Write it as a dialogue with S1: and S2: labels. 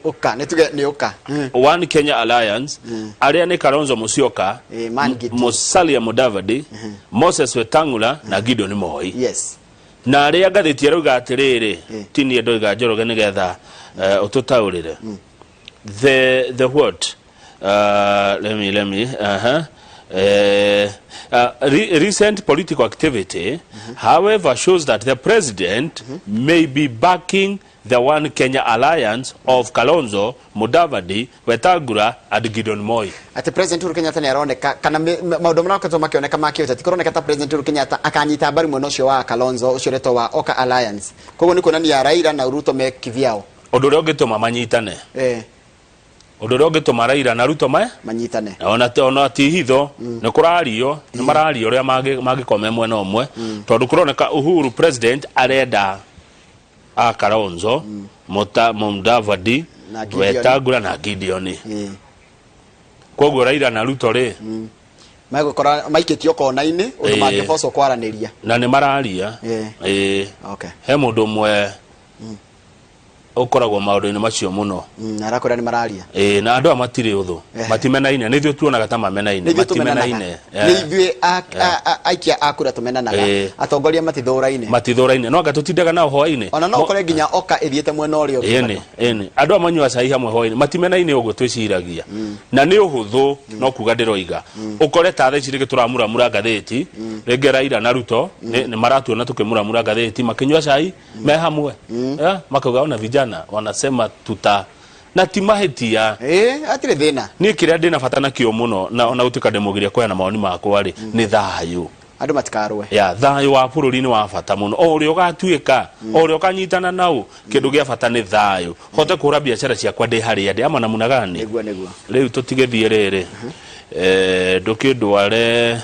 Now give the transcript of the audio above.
S1: Ũka nĩ tuge nĩ ũka.
S2: One Kenya Alliance arĩa nĩ Kalonzo Musyoka,
S1: Man Giti.
S2: Musalia Mudavadi, Moses Wetang'ula na Gideon Moi. Na arĩa ngathĩti ĩrauga atĩrĩrĩ, ti niĩ ndoiga, Njoroge, nĩgetha ũtũtaũrĩre the what let me recent political activity, however, shows that the president may be backing the One Kenya Alliance of Kalonzo, Mudavadi, Wetangula and Gideon Moi.
S1: Atĩ President Uhuru Kenyatta nĩ aroneka kana maũndũ marokoretwo makĩoneka ma kĩũteti, kũroneka ta President Uhuru Kenyatta akanyita mbaru mwena ũcio wa Kalonzo, ũcio ũretwo wa Oka Alliance. Koguo nĩ kuonania Raila na Ruto me kivyao.
S2: Ũndũ ũrĩa ũngĩtũma manyitane, ũndũ ũrĩa ũngĩtũma Raila na Ruto mae
S1: manyitane.
S2: Ona ti hitho, nĩ kũrario, nĩ marario ũrĩa mangĩkorwo me mwena ũmwe, tondũ kũroneka Uhuru President arenda a Kalonzo, Mudavadi,
S1: Na Gideon.
S2: Wetangula na Gideon. Koguo Raila na Ruto rĩ,
S1: Megũkora maikĩtio kona-inĩ ũndũ mangĩbocwo kwaranĩria.
S2: Na nĩ mararia. Ĩĩ. He mũndũ ũmwe ũkoragwo maũndũ-inĩ macio mũno.
S1: Arakwĩra nĩ mararia.
S2: Ĩĩ, na andũ aya matirĩ ũthũ, matimenaine. Nĩ ithuĩ tuonaga ta mamenaine.
S1: Nĩ ithuĩ tũmenanaga.
S2: Matimenaine.
S1: Nĩ ithuĩ aikia a kura tũmenanaga. Atongoria matithũraine.
S2: Matithũraine, no anga tũtindaga nao hwaĩ-inĩ.
S1: Ona no ũkore nginya Oka ĩthiĩte mwena ũrĩa ũngĩ.
S2: Ĩni ĩni, andũ aya manyua cai hamwe hwaĩ-inĩ, matimenaine ũguo twĩciragia, na nĩ ũhũthũ no kuga ndĩroiga ũkore ta thaa ici rĩngĩ tũramuramura ngathĩti, rĩngĩ Raila na Ruto nĩ maratuona tũkĩmuramura ngathĩti makĩnyua cai me hamwe. Makauga ona vijana wanasema tuta na ti mahĩtia.
S1: Ĩĩ, hatirĩ thĩna.
S2: Niĩ kĩrĩa ndĩna bata nakĩo mũno, na ona gũtuĩka ndĩmũgiria kũheana mawoni makwa rĩ, nĩ thayũ.
S1: Andũ matikarũe.
S2: Ya thayũ wa bũrũri nĩ wa bata mũno, o ũrĩa ũgatuĩka, o ũrĩa ũkanyitana nau, kĩndũ gĩa bata nĩ thayũ, hote kũhũra biacara ciakwa ndĩ harĩa ndĩ ama namuna gani.
S1: Nĩguo.
S2: Rĩu tũtigĩthiĩ rĩrĩ, ndũkĩndware.